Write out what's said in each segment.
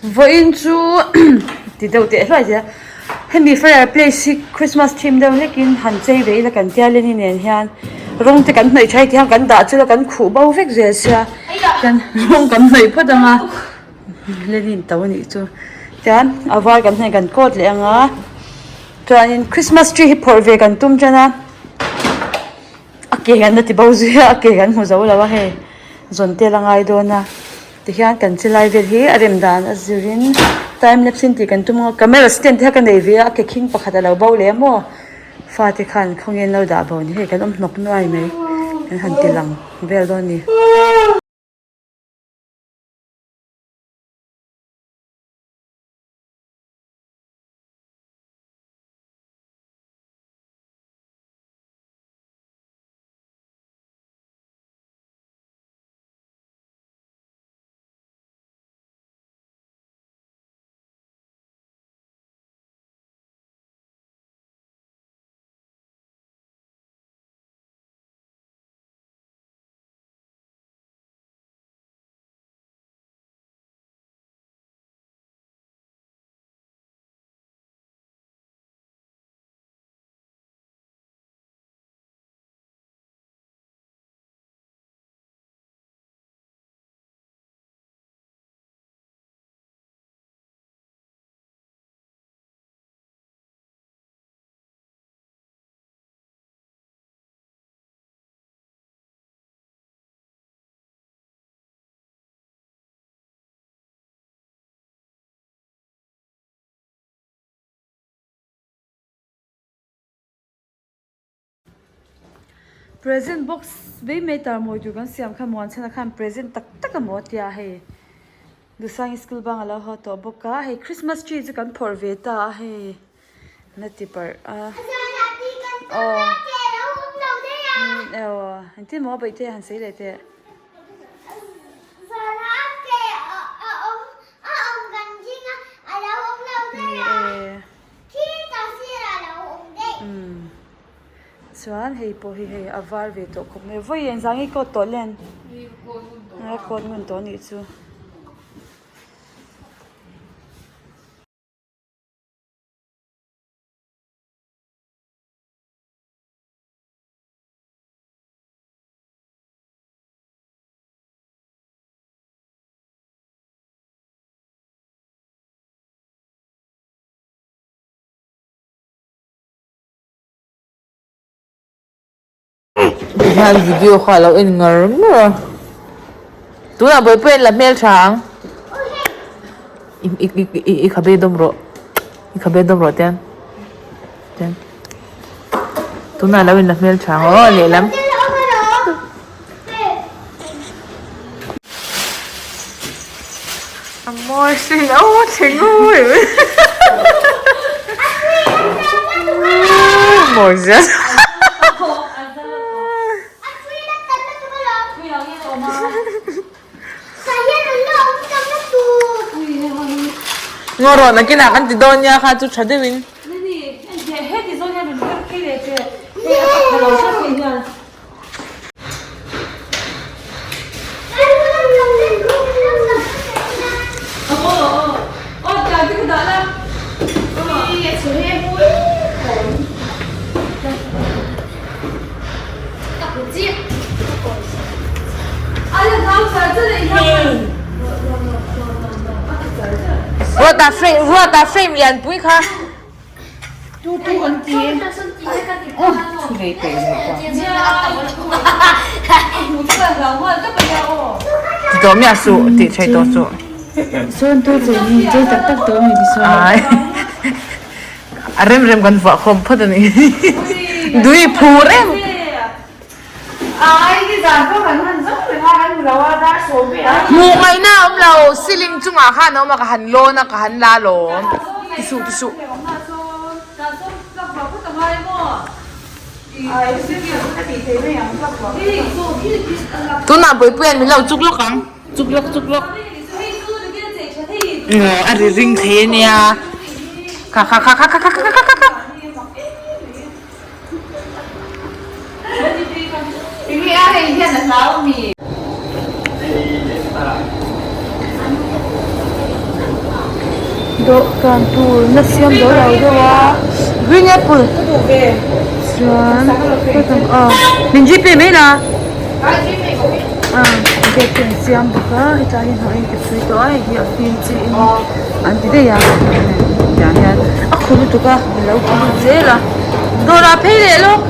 Vawiin chu ti deuh teh hluai zel a, hemi fire place hi Christmas theme deuh hlekin han chei ve ila kan tia Lenny nen hian rawng te kan hnawih tha hi tihian kan dah chula kan khuh bo vek zel sia chuan rawng kan hnawih phawt ang a Lenny in to a nih chu chuan a var kan hnawih kan coat leh ang a chuanin Christmas tree hi phawrh ve kan tum tan a. A ke an la ti bo zui a, a ke kan hmu zo lo a hei zawn tel a ngai dawn a tihian kan che lai vel hi a rem dan a zirin time lapse in tih kan tum ang a camera stand te kha ka nei ve a a ke khing pakhat a lo bo leh a maw fate khan khawnge an lo dah bo ni hei kan awm hnawk nuai mai kan han ti lang vel dawn a ni. Present box vei mai tar mawi tur kan siam kha muanchhana khan present tak tak a maw a tia hei Duhsangi school bang a lo haw tawh bawk a hei Christmas tree chu kan phawrh ve ta a hei na ti parh a aw aw engtin maw baihte han sawi leh teh. Chuan hei pawh hi hei a var ve tawh khawp mai vawi engzah nge coat tawh len a coat ngun tawh anih chu. Tihian video kha a lo en ngar ngar a tunah bawihpui an la hmel tha ang i i i i khabe dawm rawh i khabe dawm rawh tian tian tunah lo in la hmel tha ang aw lehlam. A mawi sin aw chhe ngawih mai mawi zia Ngaw rawh nakinah kan ti dawn nia kha chu tha deuhin. Ruata frame Ruata frame lianpui kha. Tu tu an ti. Ti tawh miah suh tih thei tawh suh. Sawn tu chei ni chei tak tak tawh mi ti sawn. Ai a rem rem kan vuah khawm phawt a ni. Dui phur em. Hmuh ngaihna a awm lo ceiling chungah khan a awm a ka han lawn a ka han la lawm ti suh ti suh. Tunah Buipuia'n min lo chuk lawk ang chuk lawk chuk lawk a ri ring thei a nia kha kha kha kha kha kha kha kha kha. Dawhkan tur na siam zo lo deuh a green apple chuan aw min gpay mai la ah gate te an siam bawk a hetlai hi hnawh in ti phui tawh a hei hi a fim chi in an ti daih a tiang hian a khu lutuk a alo khu lut zel a dawrah phei leh lawk.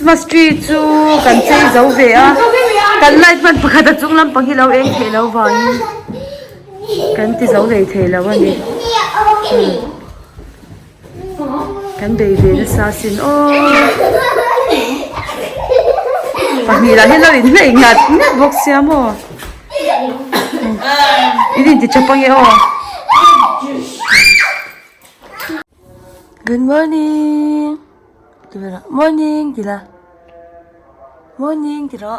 Christmas tree chu kan chei zo ve a kan light hman pakhat a chung lampang hi lo eng theih loh vangin kan ti zo lei thei lo a ni kan bei ve nasa sin aw pahnih lah hi lo in hnaih ngat ngat bawk sia maw in inti tha pang e aw. Good morning morning tila morning tilo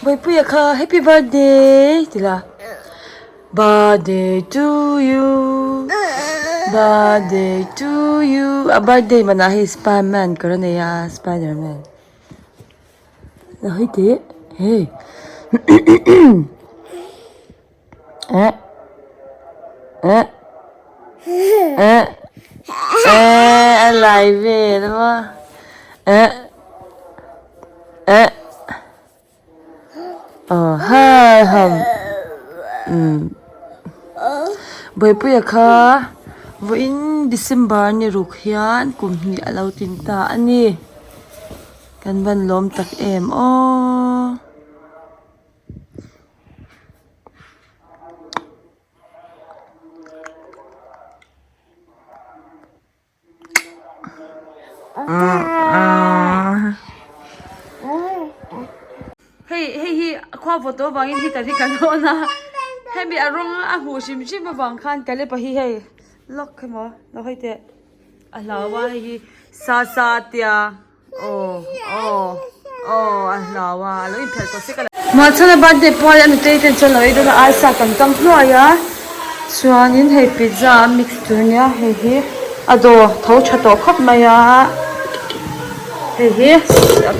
Bawihpuia kha happy birthday tila birthday to you birthday to you a birthday manah hei spiderman kawr a nei a spiderman a hawi teh hei Eh. Eh. Eh. Eh, a lai vel maw? Eh. Eh. Aw ha ham. Umm. Bawihpuia kha vawiin December ni ruk hian kum hnih a lo tin ta a ni. Kan van lawm tak em aw. Hei hei hi khua vawt tawh avangin heater hi kan on a hemi a rawng a hmuh hrim hrim avang khan Caleb-a hi hei lock emaw lo hawi teh a hlau a hei hi sa sa tia. Aw aw aw a hlau a a lo inphelh tawh sek a Mahchhana birthday pual a nutei ten chuan lo ei dawn a arsa kan tam hluai a chuanin hei pizza a mix tur ania hei hi a daw tho tha tawh khawp mai a hei hi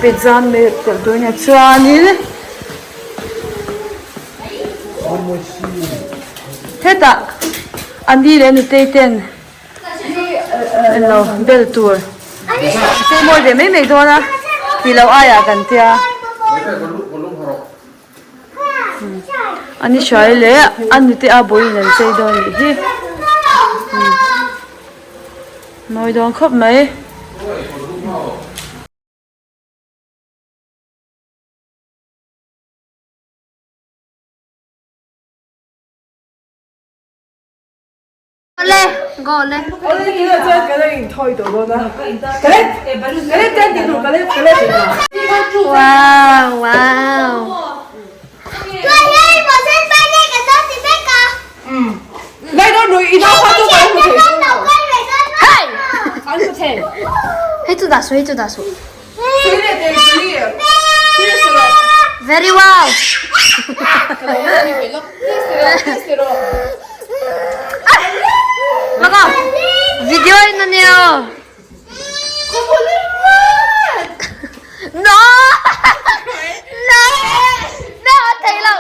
pizza mix telh tur ania chuanin hetah a ni leh nutei ten. Englo bel tur chei mawi ve mai mai dawn a tih loh aiah kan tia ani hruai leh a nute a buin an chei dawn nih hi mawi dawn khawp mai. Very wow. Maka video in ania. No. No. No, thei lo.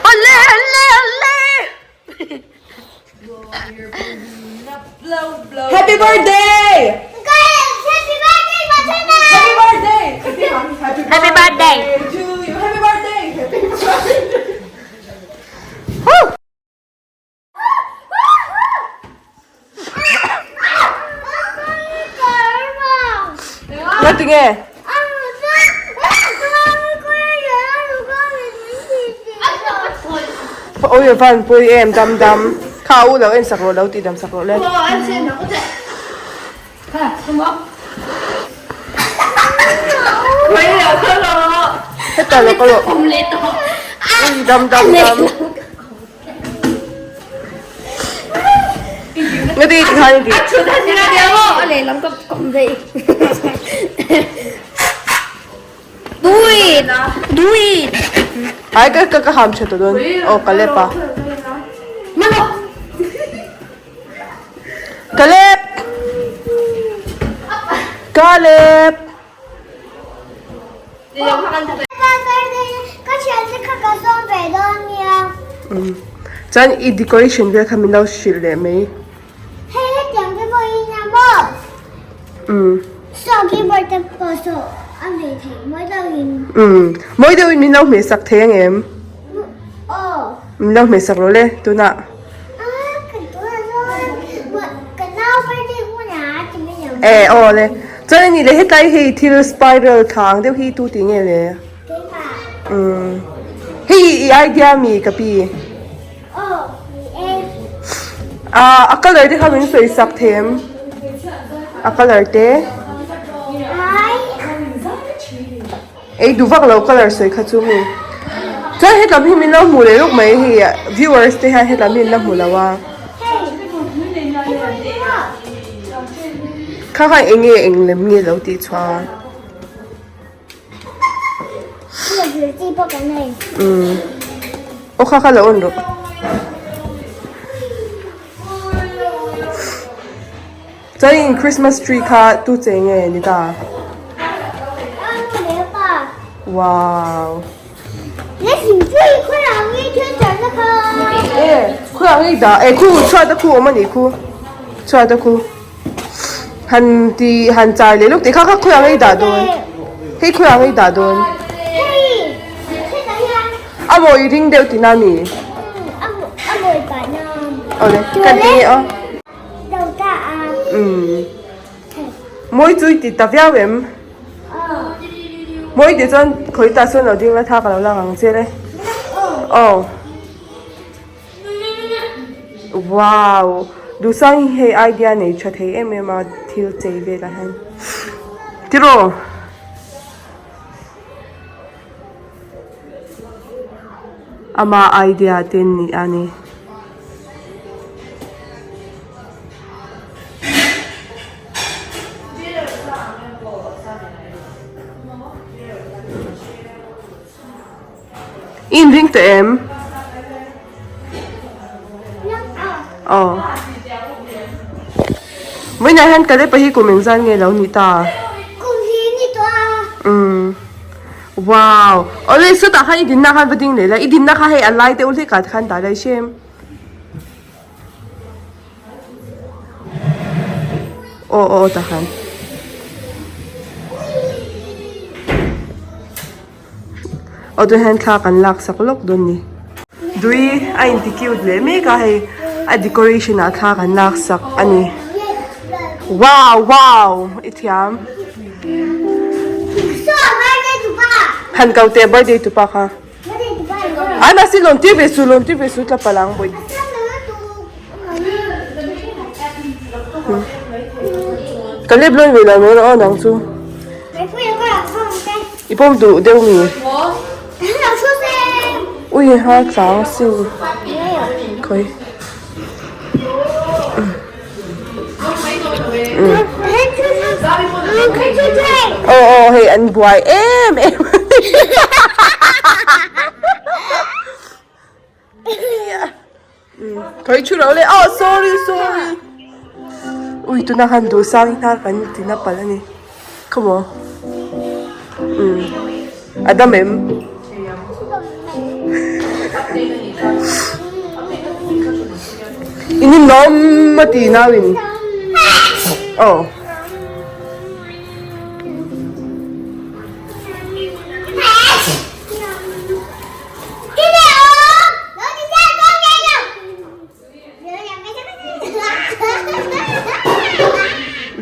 Ole ole ole. Happy birthday! Happy birthday! Happy birthday! To you. Happy birthday! Happy birthday! nge? Oi van pui em dam dam kha u lo en sak rawh lo tih dam sak rawh le. Heta lo ka rawh. Ui dam dam dam. Nga ti ti khan ti. Do it! Do it! Ai ka ka ka ham tha to don. Oh Caleb a. Caleb! Caleb! Chuan i decoration vel kha min lo hrilh leh mai. Umm mawi deuhin min lo hmeh sak thei ang em? Min lo hmeh sak rawh le tunah. E aw le chuan a nih leh hetlai hei thil spiral thla ang deuh hi tu tih nge le umm hei i idea mi ka pi ah a colour te kha min sawi sak thei em a colour te Ei duh vak lo colour sawi kha chu mi. Chuan hetlam hi min lo hmu leh lawk mai hei viewers te hian hetlam hi an la hmu lo a. Kha khan eng nge eng lem nge lo tih chhuah a. Umm aw kha kha lo on rawh. Chuan in Christmas tree kha tu che nge ni ta? Wow. E khuang i dah e khu chhuat a khu awm a nih khu chhuat a khu han ti han char leh lawk tih kha kha khuang i dah dawn hei khuang i dah dawn a mawi ring deuh tihna a mi awle kan ti nge aw. Umm mawi chu i ti ta viau em? Mawi tih chuan khawi tah sawn lo ding la thak a lo lak ang che le. Aw. Wow! Duhsang hi hei idea nei tha thei em em a thil chei velah hian. Tiraw? Ama idea te an ni a ni. I inring tawh em? Aw. Vawiinah hian Kalepa hi kum engzat nge lo ni ta? Kum hi ni tawh a. Umm. Wow. Awle sawtah khan i dinna khan va ding leh la. I dinna kha hei a lai deuh hlek ah khan dah daih hrem. Aw aw aw tah khan. Aw tunah hian thla kan lak sak lawk dawn ni. Dui a inti cute leh mek a hei a decoration ah thla kan lak sak a ni. Wow wow i thiam. Han kau teh birthday tupa kha. Ai mahse lawm tir ve su lawm tir ve su tla palh ang bawi. Ka lep lawi ve lo mai rawh aw nang chu. I pawm duh deuh mi. Ui ha tlang sin. Khawi. Aw aw hei an buai em em Khawi thu lo le aw sorry sorry Ui tuna khan duhsang hi hnar kan ti na palh a ni Come on Um a dam em In in lawm a ti nau in aw.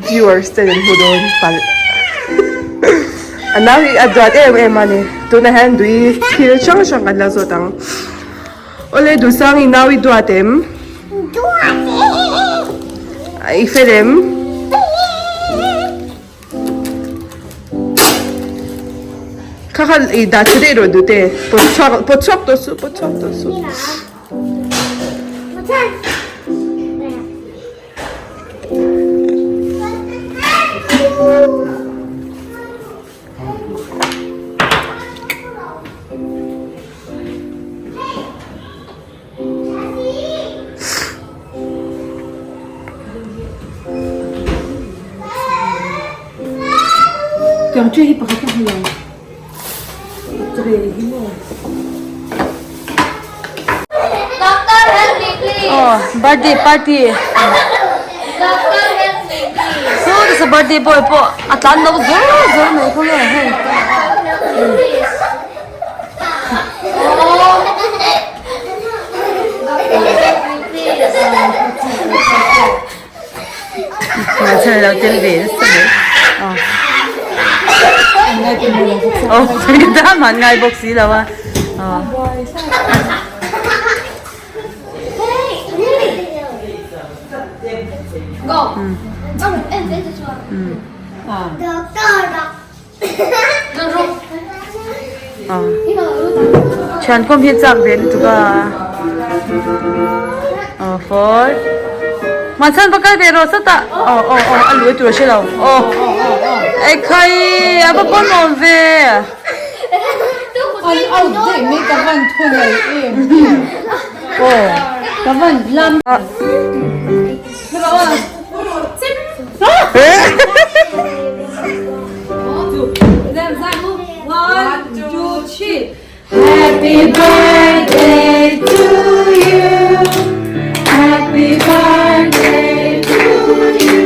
Viewers ten an hmu dawn palh. A nau hi a duat em em a ni. Tunah hian dui thil hrang hrang kan la zawt ang. Awle Duhsang i nau i duat em? Duat e! I fel em? Kha kha i dah tha daih rawh Dute. Pawt chhuak pawt chhuak tawh suh pawt chhuak tawh suh. Tiang tray hi pakhat ka hmu lo. Tray hi maw. Doctor help me please. Oh, birthday party. Doctor help me please. So, sa birthday boy po a tlan lo zor zor mai khaw nge hei. Hmeichhe lo tel ve nasa mai. Aw ka tan han ngai bawk si lo a. Thian kawm hi chak ve lutuk a aw four mahchhan va kal ve rawh sawtah aw aw aw a lui tur a hre lo aw ekhai a va pawimawh ve. An out daih mai ka van thu nei em aw ka van lam. Happy birthday to you Happy birthday to you Happy birthday dear Happy birthday to you.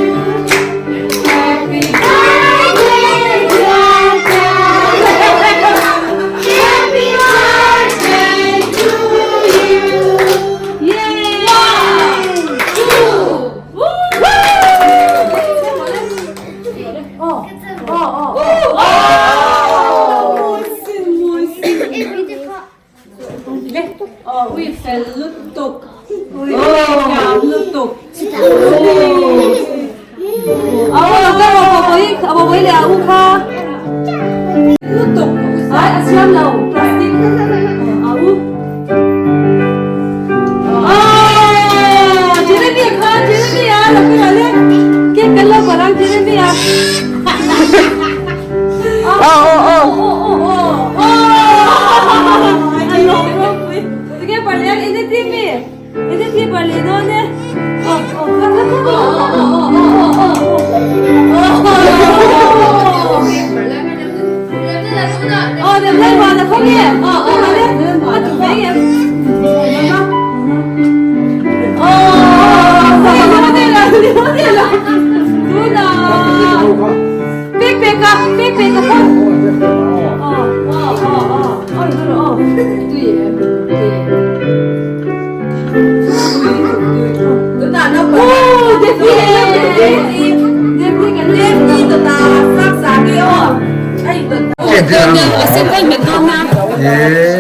Yay!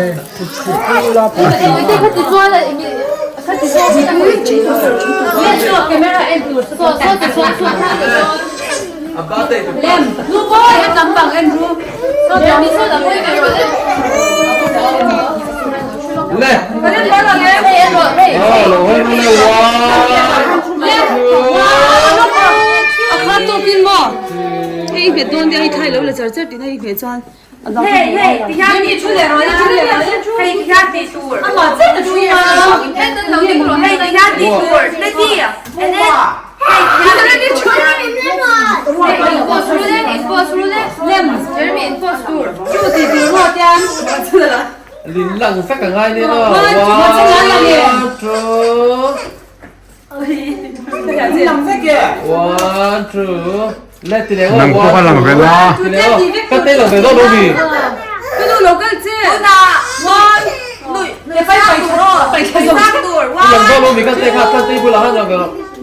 One, two, Nang pawh a lang ve la.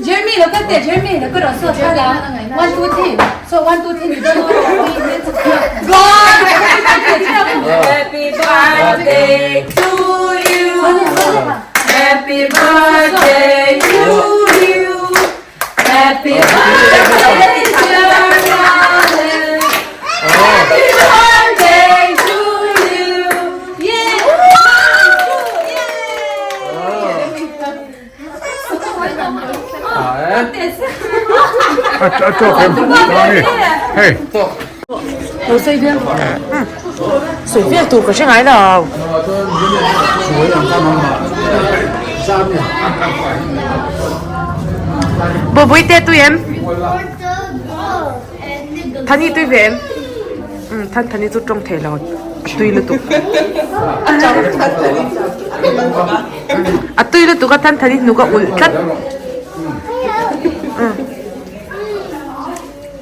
Jeremy lo kal teh Jeremy lo kal rawh saw thla la one two three saw one two three ni dawn Happy birthday to you Happy birthday to you Happy birthday dear Alex Happy birthday to you Yeah A tawk em hei. Lo sawi vel sawi vel tur ka hre ngai lo. Bawbui te tui em? Thani tui ve em? Umm than thani chu tawng thei lo a tui lutuk. A tui lutuk a than thani hnuk a ulh tlat.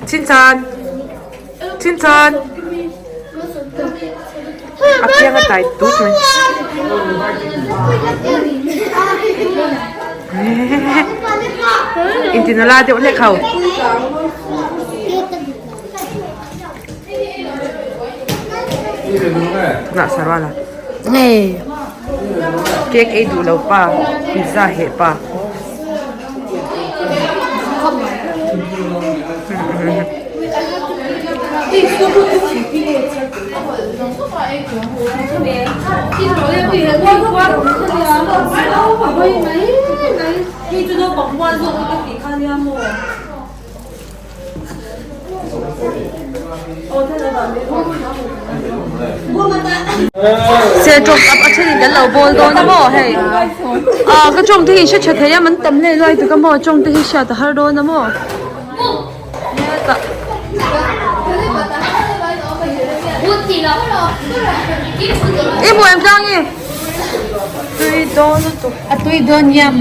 Chinchan Chinchan A piang a tai tut mai. Intinula deuh hlek ho. Tunah sarual a cake ei duh lo pa pizza heh pa. Sertawk a thenin kan lo bawl dawn a maw hei ah ka tawng te hi hre tha thei a man tam hle luai tuk a maw tawng te hi hriat a har dawn a maw hetah i hmu em tlang i tui dawn lutuk a tui dawn yam.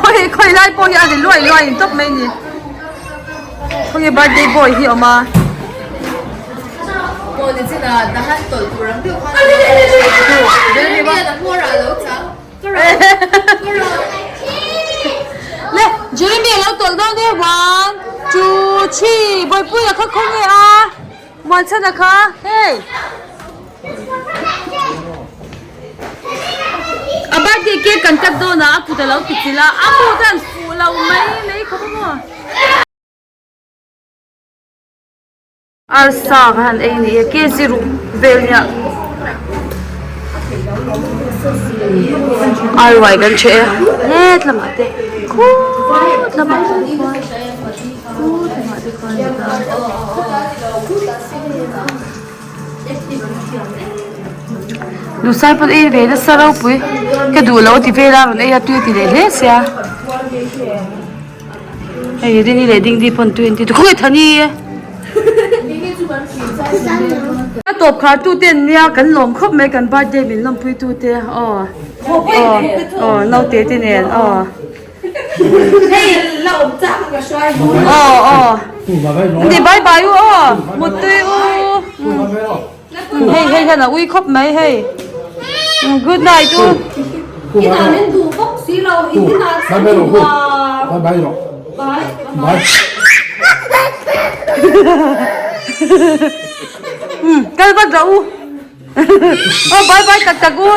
Oi khawi lai pawh hi a ri luai luai in tawp mai ni khawnge birthday boy hi a awm a. Le Jeremy a lo tawlh dawn e one two three Bawihpuia kha khawnge a Muanchhana kha hei a birthday cake kan cut dawn a a kut a lo ti chilh a a kut a han fuh lo mai mai khawp a maw. Arsa ka han ei ni e kg ruk vel nia ar uai kan ṭheh e het lamah te khut lamah te khuan khut lamah te khuan Nusai pawn ei ve nasa ropui ka duh lo a ti vel a rawn ei a tui a ti leh hle sia. Hei Rini leh Dingdi pawn tui an ti khawnge Thani A tawp khar tu te an nia kan lawm khawp mai kan birthday min lawmpui tu te aw aw aw naute te nen aw aw aw ni bye bye u aw muttui u Hei hei hian a ui khawp mai hei good night u. Kal vat rawh u. Aw bye bye tak tak u.